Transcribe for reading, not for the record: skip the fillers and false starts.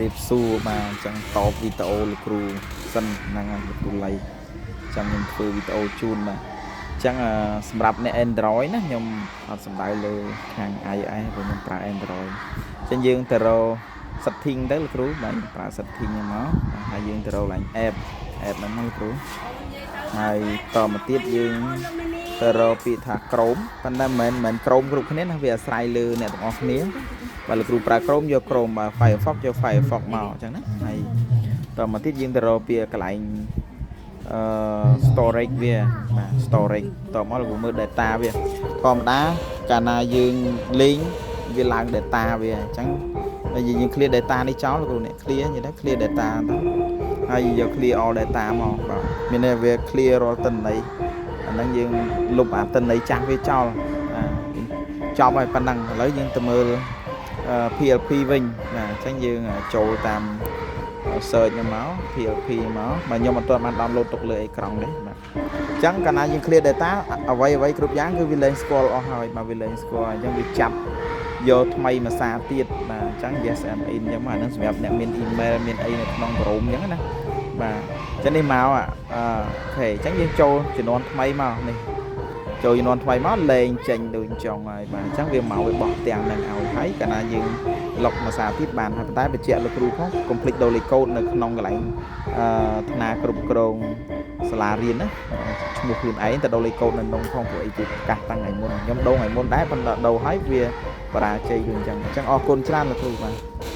រាបសួរបាទអញ្ចឹងតបវីដេអូលោកគ្រូសិនហ្នឹងហើយលោកគ្រូលៃចាំខ្ញុំធ្វើវីដេអូជូនបាទអញ្ចឹងអឺសម្រាប់អ្នក Android ណាខ្ញុំអត់សំដៅលើខាង iOS ព្រោះខ្ញុំប្រើ Android អញ្ចឹងយើងទៅរក setting ទៅលោកគ្រូបាទខ្ញុំប្រើ setting ហ្នឹងមកបាទហើយយើងទៅរកឡើង app app ហ្នឹងមកលោកគ្រូហើយតមកទៀតយើងទៅរកពាក្យថា Chrome ប៉ុន្តែមិនមែន Chrome គ្រប់គ្នាណាវាអាស្រ័យលើអ្នកទាំងអស់គ្នា បើលោកគ្រូប្រើ Chrome យក Chrome បើ Firefox យក Firefox មកអញ្ចឹងណាហើយតមកទៀតយើងទៅរកពាក្យកន្លែងអឺ storage វាបាទ storage តមកលោកគ្រូមើល data វាធម្មតាកាលណាយើងលេងវាឡើង data វាអញ្ចឹងហើយយើង clear data នេះចោលលោកគ្រូនេះ clear និយាយទៅ clear data ទៅហើយយក clear all data មកបាទមានន័យវា clear រាល់ទិន្នន័យអាហ្នឹងយើងលុបអាទិន្នន័យចាស់វាចោលបាទចប់ហើយប៉ុណ្ណឹងឥឡូវយើងទៅមើល PLP វិញបាទអញ្ចឹងយើងចូលតាម search ហ្នឹងមក PLP មកបាទខ្ញុំអត់ទាន់បាន download ទុកលើអេក្រង់ទេបាទអញ្ចឹងកាលណាយើង clear data អ្វីអ្វីគ្រប់យ៉ាងគឺវាលែងស្គាល់អស់ហើយបាទវាលែងស្គាល់អញ្ចឹងវាចាប់យកថ្មីមួយសារទៀតបាទអញ្ចឹង yes I'm in អញ្ចឹងមកអាហ្នឹងសម្រាប់អ្នកមាន email មានអីនៅក្នុង Chrome អញ្ចឹងណាបាទអញ្ចឹងនេះមក OK អញ្ចឹងយើងចូលជំនាន់ថ្មីមកនេះចូលជំនាន់ថ្មីមកលែងចេញដូចចង់ហើយបាទអញ្ចឹងវាមកវាបោះផ្ទាំងនឹងឲ្យហើយកាលណាយើង log មួយសារទៀតបានហើយប៉ុន្តែបញ្ជាក់លោកគ្រូផងកុំភ្លេចដូរលេខកូដនៅក្នុងកន្លែងអឺថ្នាគ្រប់គ្រងសាលារៀនណាឈ្មោះខ្លួនឯងទៅដូរលេខកូដនៅក្នុងផងព្រោះអីគេប្រកាសតាំងថ្ងៃមុនខ្ញុំដូរថ្ងៃមុនដែរប៉ុន្តែដូរហើយវាបរាជ័យដូចអញ្ចឹងអញ្ចឹងអរគុណច្រើនលោកគ្រូបាទ។